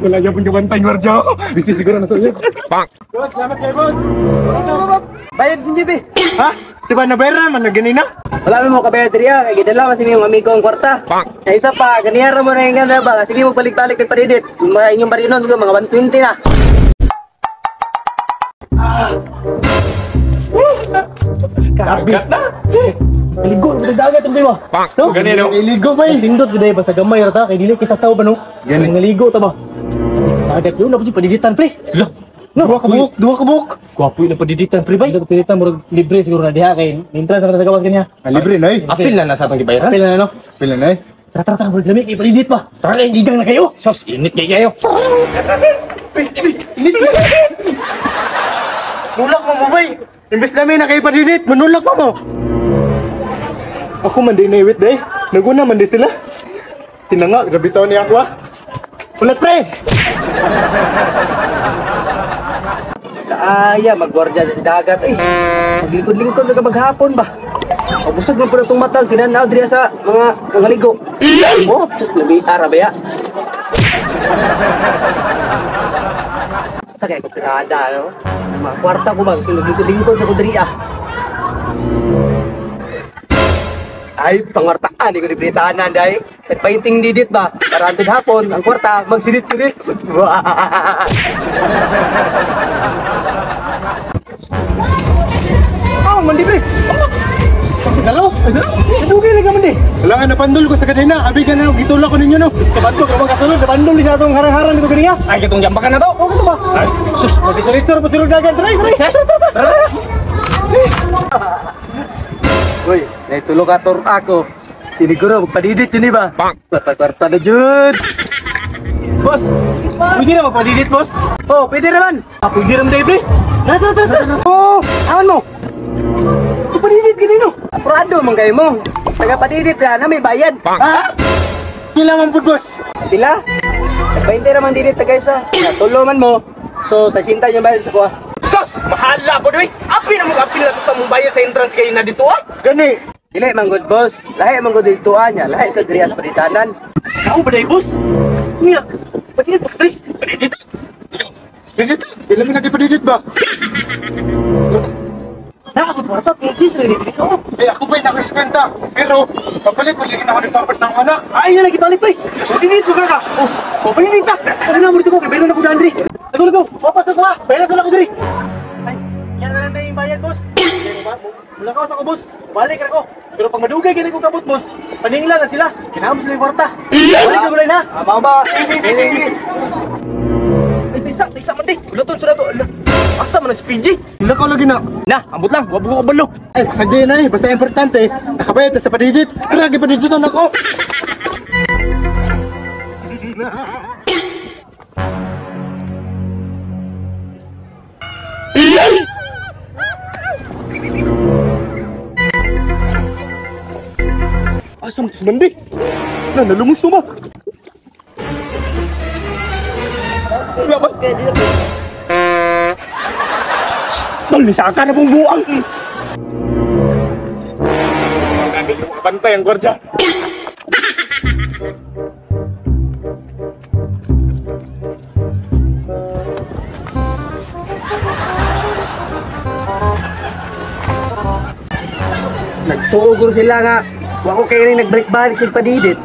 Wala niya pong kabantay, gwardiya. Busy siguro na sa iyo. Boss, salamat kayo, boss. Bayad din, JB. Ha? Diba nabayra man na ganina? Wala mo kabayad diriya kay gidala man sa inyong amigo ang kwarta. Na isa pa, ganiyara mo na yung ganda ba? Sige mo balik-balik nagpadidit. Yung mga inyong barinon, mga 120 na. Dagat na. Ligo, dagat ang mo. No? Ganino. Ligo ba eh? Tindot gud ay basta gamay ra ta kay dili kay sasaw ba no? Gani. Nga ligo ta ba? Dagat yun, dapat yung padiditan pre. No, duha ka buhok, duha ka buhok. Gwapo yun ang padiditan pre bay. Padiditan murag libre siguro na diha kay nintra sa gawas kanya. Ah, libre na eh. Apil na sa atong gibayaran. Apil na no. Apil na eh. Tara tara tara, murag lami kay padidit pa. Tara kay igang na kayo. Sos, init kay kayo. Nulak mo mo bay. Imbes lami na kay padidit, manulak pa mo. Ako man di naiwit day. Naguna man di sila. Tinanga, grabe taon niya ako ah. Ulat pre. Kaaya, magwardya na sa dagat. Eh, maglingkod-lingkod na ka maghapon ba? O busog man po na itong matag, tinanaw diri sa mga ligo. Oh, just labi, ara ba ya? Sa kaya ko tirada, no? Mga kwarta ko ba, kasi maglingkod-lingkod sa ko diri ah. Ay, pangwartaan, hindi ko ni Britanan, day. Nagpainting didit ba? Para antod hapon, ang kwarta, magsirit-sirit. Oh, mandi pre. Kasi dalaw. Nadugay lang ka mandi. Wala nga, napandol ko sa kanina. Abi ka na, gitulak ko ninyo no. Is kabandol, kapag kasunod, napandol ni sa atong harang-harang dito kanina. Ay, katong jambakan na to. Oh, kato ba? Ay, sus. Magsirit-sirit, patirog dagat. Tara, tara. Tara. Uy, naitulog ka tor ako. Siniguro, magpadidit yun iba. Kwarta-kwarta na jud. Boss, pwede na magpadidit, boss? Oh, pwede naman. Ah, pwede naman tayo, pre. Tara, tara, tara, tara. Oh, aman mo. Magpadidit ganino. Aprado man kayo mo. Taga-padidit na, na may bayad. Ha? Pila man pud, boss? Pila? Nag-20 naman didit ta guys ah. Natulo man mo. So, 60 yung bayad sa kuha. Sos, mahala po doy. Apil na mo apil na to sa mong bayad sa entrance kayo na dito ah. Gani. Dili man good boss. Lahi man good dito niya. Lahi sa diri sa paditanan. Ako ba day, boss? Niya, padidit ba, pre? Padidit. Didit. Dili mi nagpadidit ba? Nakakapwarta, pinches rin dito. Eh, ako ba'y nakuskwenta? Pero, papalit mo, ligin ako ng pampers ng anak. Ay, na lagi balik, pre. Padidit mo ka ka. Oh, oh, padidit ta. Sabi na mo dito ko, kay bayro na ko daan, diri. Lago, lago. Papas na ko ha. Bayaran sa lang ko, diri. Ay, yan na lang na yung bayad, boss. Mula ka sa ko, boss. Balik na ko. Pero pag madugay, ganun kong kabot, boss. Paningla na sila. Kinahamo sila yung kwarta. Balik na gulay na. Mao ba? Sige. Ay, taysa, taysa man di. Ulaton sudah to. Asa man na si PJ? Wala ka lagi na. Na, ambot lang. Wag ko kabalo. Ay, basta di na eh. Basta importante. Nakabayad sa padidit. Tara, gipadiditan ako. Asa man si Mandi? Na, nalumos to ba? Wala ba? Tol, nisaka na pong buang. Bantay ang gwardiya. Nagtuogor sila nga. Wa ko kayo rin nagbalik-balik sa padidit.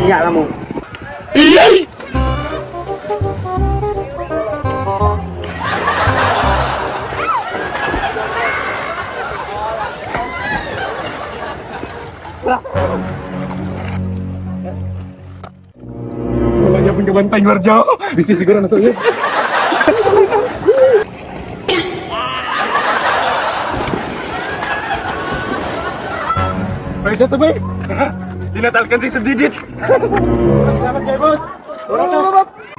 Nya ka mo. Wala niya pong kabantay, gwardiya. Busy siguro na sa iyo. Ay, sa tabi. Dinatalkan si sa didit. Salamat kayo, boss.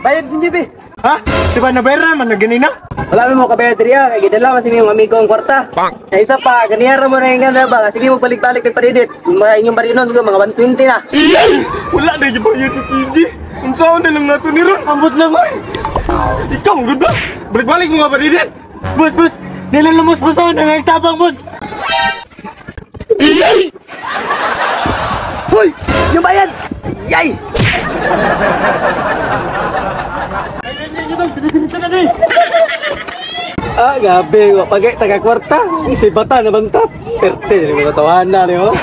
Bayad din, JB. Ha? Diba nabayra man na ganina? Wala mo kabayad diri ah. Kay gidala man sa inyong amigo ang kwarta. Na isa pa, ganiyara mo na yung ganda ba? Sige mo balik-balik nagpadidit. Yung mga inyong barinon, mga 120 na. Wala na gibayad si PJ. Unsaon na lang nato ni ron? Ambot lang, oy. Ikaw, ang ganda. Balik-balik mo nga padidit. Boss, boss. Nilalamos boss ako. Nangagtabang, boss. Ah, gabi. Wa pagay taga kwarta. Si bata na banta. Perte ni mga tawanan ni mo.